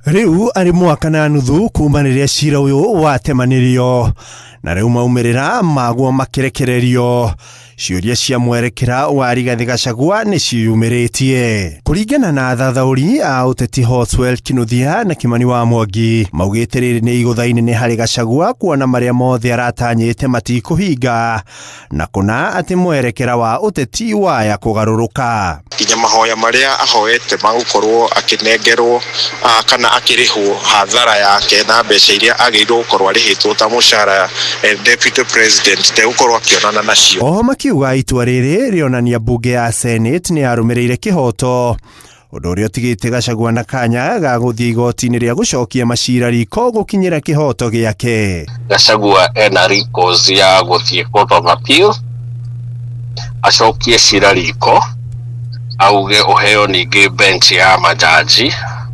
Rĩu arĩ mwaka na nuthu kuma rĩrĩa cira ũyũ watemanirio na rĩu maumĩrĩra maguo makĩrekererio. Ciũria cia mwerekera wa Rigathĩ Gachagua nĩ ciĩyumĩrĩtie. Kũringana na athathaũri a ũteti Hoswell Kinuthia na Kimani wa Mwangi, maugĩte rĩrĩ nĩ igũtha inene harĩ Gachagua kuona marĩa mothe aratanyĩte matikũhinga na kũna atĩ mwerekera wa ũteti waya kũgarũrũka. Nginya mahoya marĩa ahoete ma gũkorwo akĩnengerwo kana akĩrĩhwo hathara yake na mbeca iria agĩrĩirwo gũkorwo arĩhĩtwo ta mũcara deputy president ndegũkorwo akĩonana nacio. Oho makiuga itua rĩrĩ rĩonania mbunge ya Senate nĩ yarũmĩrĩire kĩhoto, ũndũ ũrĩa ũtigĩte Gachagua na kanya ga gũthiĩ igoti-inĩ rĩa gũcokia macira riko gũkinyĩra kĩhoto gĩake. Gachagua ena recourse ya gũthiĩ Court of Appeal acokie cira riko, auge ũheo ningĩ bench ya majaji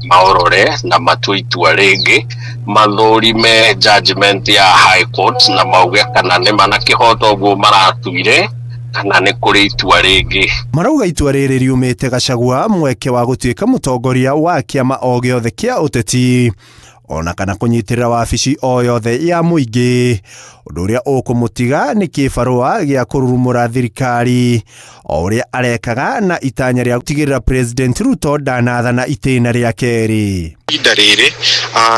maũrore na matue itua rĩngĩ, mathũrime judgment ya High Court na mauge kana nĩma na kĩhoto ũguo maratuire kana nĩ kũrĩ itua rĩngĩ. Marauga itua rĩrĩ riumĩte Gachagua mweke wa gũtuĩka mũtongoria wa kĩama o gĩothe kĩa ũteti ona kana kũnyitĩrĩra wabici o yothe ya mũingĩ, ũndũ ũrĩa ũkũmũtiga nĩ kĩbarũa gĩa kũrurumũra thirikari o ũrĩa arekaga na itanya rĩa gũtigĩrĩra President Ruto ndanathana itĩna rĩa kerĩ. Ihinda rĩrĩ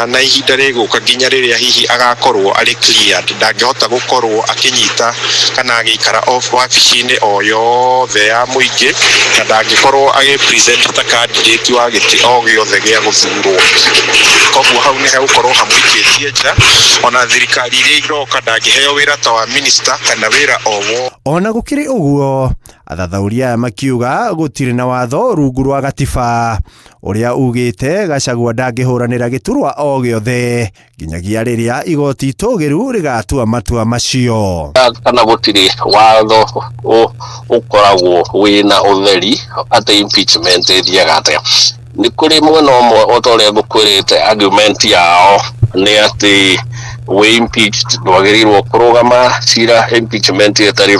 na ihinda rĩgũka nginya rĩrĩa hihi agakorwo arĩ cleared, ndangĩhota gũkorwo akĩnyita kana agĩikara wabici-inĩ o yothe ya mũingĩ, na ndangĩkorwo agĩ-present ta candidate wa gĩtĩ o gĩothe gĩa gũthurwo. Koguo hau nĩ hegũkorwo hamũikĩtie nja, ona thirikari iria iroka ndangĩheo wĩra ta wa minister kana wĩra o wothe. Ona gũkĩrĩ ũguo, athathaũri aya makiuga gũtirĩ na watho rungu rwa gatiba ũrĩa ugĩte Gachagua ndangĩhũranĩra gĩturwa o gĩothe nginyagia rĩrĩa igoti itũgĩru rĩgatua matua macio. Kana gũtirĩ watho ũkoragwo wĩna ũtheri atĩ impeachment ĩthiaga atĩa. Nĩ kũrĩ mwena ũmwe, o ta ũrĩa ngũkwĩrĩte, argument yao nĩ atĩ wĩ impeached ndwagĩrĩirwo kũrũgama cira impeachment ĩtarĩ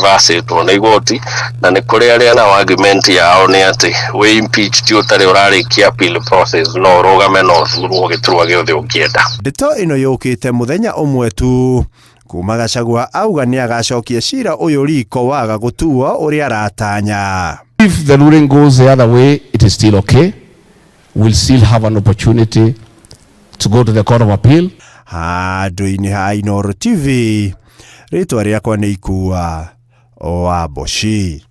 nĩ igoti, na nĩ kũrĩ arĩa nao argument yao nĩ atĩ wĩ impeached ũtarĩ ũrarĩkia appeal process no ũrũgame no ũthurwo gĩturwa gĩothe ũngĩenda. Ndeto ĩno yũkĩte mũthenya ũmwe tu kuma Gachagua auga nĩ agacokia cira ũyũ riko waga gũtuo ũrĩa aratanya. If the ruling goes the other way, it is still okay. We'll still have an opportunity to go to the Court of Appeal. Handũ-inĩ ha Inooro TV, rĩtwa rĩakwa nĩ Ikua wa Mboci.